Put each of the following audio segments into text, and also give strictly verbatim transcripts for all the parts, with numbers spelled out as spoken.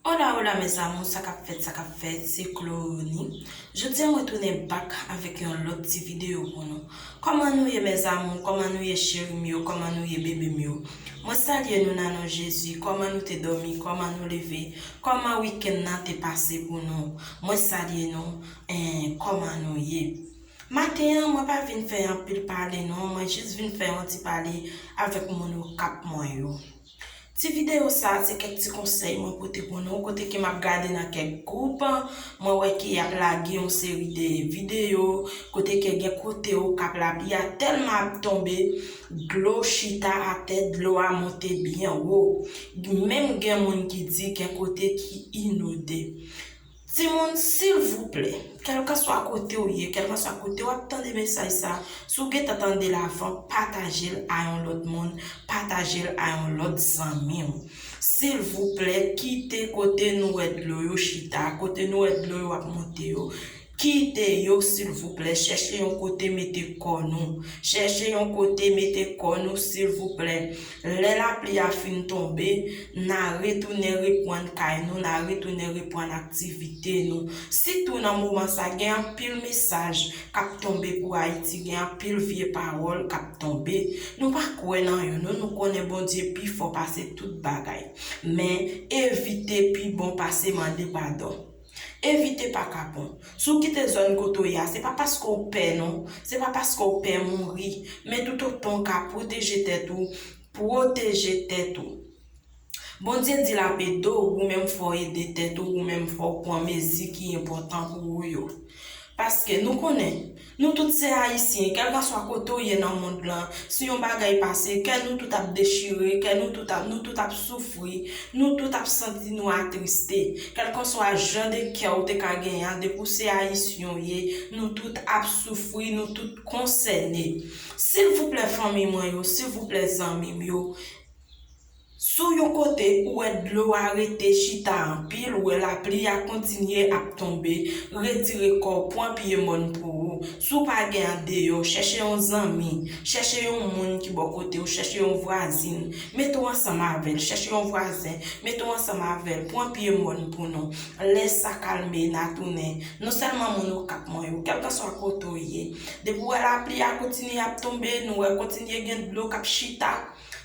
Hola, hola, mes amours, sa k ap fèt, sa k ap fèt, se Clorony. Jodi a, mwen tounen back avèk yon lòt ti videyo pou nou. Kòman nou ye, mes amours? Kòman nou ye, cheri m yo? Kòman nou ye, bebe m yo? Mwen salye nou nan non Jezi. Kòman nou te dòmi? Kòman nou leve? Kòman wikenn nan te pase pou nou? Mwen salye nou. En, kòman nou ye? Maten an, mwen pa vin fè anpil pale, non. Mwen jis vin fè yon ti pale avèk moun Okap mwen yo. Ti videyo sa a, se kèk ti konsèy mwen pote pou nou, kote ke m ap gade nan kèk gwoup, mwen wè ke y ap lage yon seri de videyo, kote ke gen kote Okap lapli a tèlman ap tonbe, dlo chita atè, dlo a monte byen wo. Menm gen moun ki di gen kote ki inonde. Timoun, silvouplè, kèlkanswa kote w ye, kèlkanswa kote w ap tande mesaj sa, si w gentan tande l avan, pataje l a yon lòt moun, pataje l a yon lòt zanmi w. Silvouplè, kite kote nou wè dlo yo chita, kote nou wè dlo yo ap monte yo. Kite yo, silvouplè. Chèche yon kote mete kò nou. Chèche yon kote mete kò nou, silvouplè. Lè lapli a fin tonbe, n a retounen reprann kay nou, n a retounen reprann aktivite nou. Sitou nan moman sa, gen anpil mesaj k ap tonbe pou Ayiti, gen anpil vye pawòl k ap tonbe. Nou pa kwè nan yo, nou, nou konnen Bondye pi fò pase tout bagay. Men, evite pi bon pase mande padon. Evite pa ka bon. Si w kite zòn kote w ye a, se pa paske w pè non, se pa paske w pè mouri, men toutotan w ka pwoteje tèt ou, pwoteje tèt ou. Bondye di l ap ede w, ou menm fò w ede tèt ou, ou menm fò w pran mezi ki enpòtan pou ou yo. Paske nou konnen, nou tout se Ayisyen, kèlkanswa kote w ye nan mond lan, si yon bagay pase, kè nou tout ap dechire, kè nou tout ap, nou tout ap soufri, nou tout ap santi nou atriste. Kèlkanswa jan de kè w te ka genyen an, depi w se Ayisyen w ye, nou tout ap soufri, nou tout konsène. Silvouplè, fanmi mwen yo, silvouplè, zanmi m yo, si w yon kote ou wè dlo a rete chita anpil, ou wè lapli a kontinye ap tonbe, retire kò w, pran pye mòn pou ou. Si w pa gen andeyò, chèche yon zanmi, chèche yon moun ki bò kote w, chèche yon vwazin, mete w ansanm avè l, chèche yon vwazen, mete w ansanm avè l, pran pye mòn pou nou. Lè sa kalme, n a tounen. Non sèlman moun Okap mwen yo, kèlkanswa kote w ye, depi w wè lapli a kontinye ap tonbe, nou wè kontinye gen dlo k ap chita,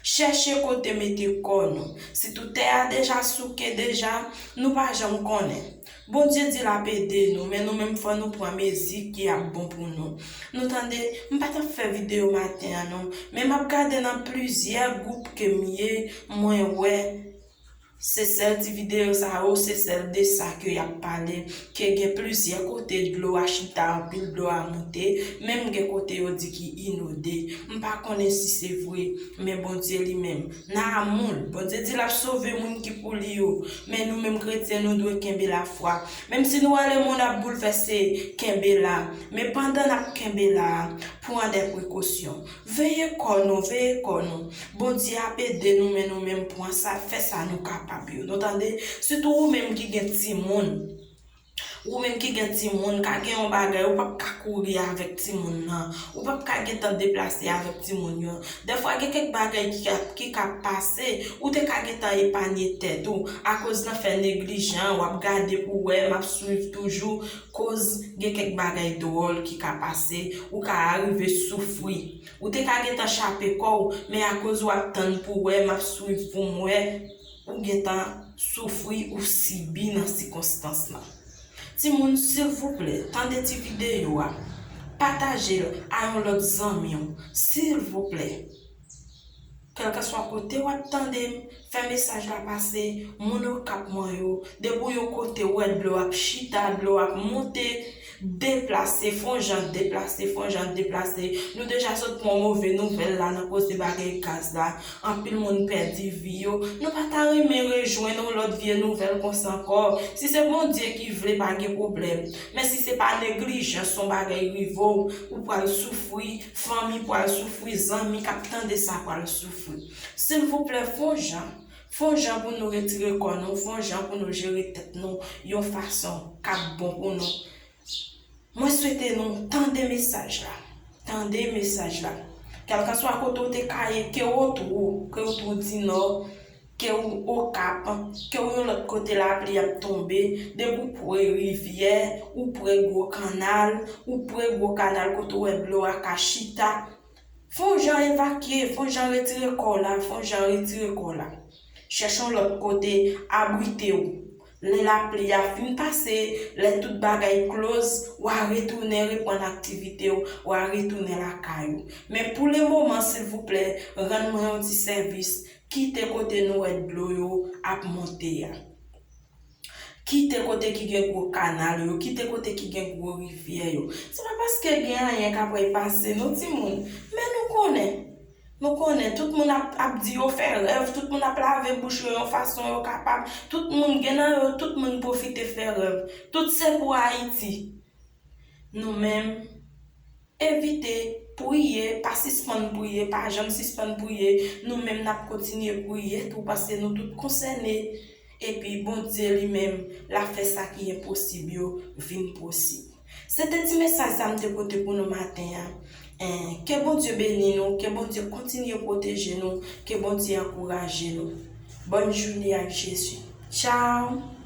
chèche kote mete kò nou. Sitou tè a deja souke deja, nou pa janm konnen. Bondye di l ap ede nou, men nou menm fò nou pran mezi ki ap bon pou nou. Nou tande, m pa t ap fè videyo maten an non, men m ap gade nan plizyè gwoup ke m ye, mwen wè se sèl ti videyo sa yo, se sèl de sa ke y ap pale, ke gen plizyè kote dlo a chita, anpil dlo a monte, menm gen kote yo di ki inonde. M pa konnen si se vre, men Bondye li menm, nan amoul, Bondye di l ap sove moun ki pou li yo. Men nou menm kretyen, nou dwe kenbe lafwa. Menm si nou wè lemonn ap boulvèse, kenbe la. Men pandan n ap kenbe la a, pran de prekosyon. Veye kò nou, veye kò nou. Bondye ap ede nou, men nou menm pran sa, fè sa nou kapab yo. Nou tande? Sitou ou menm ki gen timoun. Ou menm ki gen timoun, ka gen yon bagay, ou p ap ka kouri avèk timoun nan. Ou p ap ka gentan deplase avèk timoun yo. Dèfwa, gen kèk bagay ki ka, ki ka pase, ou te ka gentan epanye tèt ou. Akoz nan fè neglijan, w ap gade pou wè, m ap swiv toujou, koz gen kèk bagay dwòl ki ka pase, ou ka arive soufri. Ou te ka gentan chape kò w, men akoz w ap tann pou wè, m ap swiv pou m wè, ou gentan soufri, ou sibi nan sikonstans lan. Timoun, silvouplè, tande ti videyo a. Pataje l a yon lòt zanmi w, silvouplè. Kèlkanswa kote w ap tande m, fè mesaj la pase, moun Okap mwen yo, depi w yon kote w wè dlo ap chita, dlo ap monte, deplase, fè yon jan deplase, fè yon jan deplase. Nou deja sot pran move nouvèl la nan koze bagay gaz la. Anpil moun pèdi vi yo. Nou pa ta renmen rejwenn yon lòt vye nouvèl konsa ankò. Si se Bondye ki vle, pa gen pwoblèm. Men si se pa neglijans, yon bagay rive w, ou pral soufri, fanmi pral soufri, zanmi k ap tande sa pral soufri. Silvouplè, fè yon jan. Fè yon jan pou nou retire kò nou, fè yon jan pou nou jere tèt nou yon fason k ap bon pou nou. Mwen swete nou tande mesaj la. Tande mesaj la. Kèlkanswa kote w te ka ye, ke w twou, ke w twou di nò, ke w Okap, ke w yon lòt kote lapli ap tonbe, depi w pre rivyè, ou pre gwo kannal, ou pre gwo kanal kote w wè dlo a ka chita, fè yon jan evakye, fè yon jan retire kò w la, fè yon jan retire kò w la. Chèche yon lòt kote abrite w. Lè lapli a fin pase, lè tout bagay close, w a retounen reprann aktivite w, w a retounen lakay ou. Men pou le moman, silvouplè, rann mwen yon ti sèvis, kite kote nou wè dlo yo ap monte a. Kite kote ki gen gwo kanal yo, kite kote ki gen gwo rivyè yo. Se pa paske gen anyen k ap pase non, timoun. Men nou konnen. Nou konnen, tout moun ap, ap di yo fè rèv, tout moun ap lave bouch yo yon fason yo kapab. Tout moun, gen nan yo, tout moun pwofite fè rèv. Tout se pou Ayiti. Nou menm, evite priye, pa sispann priye, pa janm sispann priye. Nou menm, n ap kontinye priye tou, paske nou tout konsène. Epi Bondye li menm, l ap fè sa ki enposib yo vin posib. Se te ti mesaj sa m te pote pou nou maten an. En, ke Bondye beni nou, ke Bondye kontinye pwoteje nou, ke Bondye ankouraje nou. Bòn jounen ak Jezi. Tchao!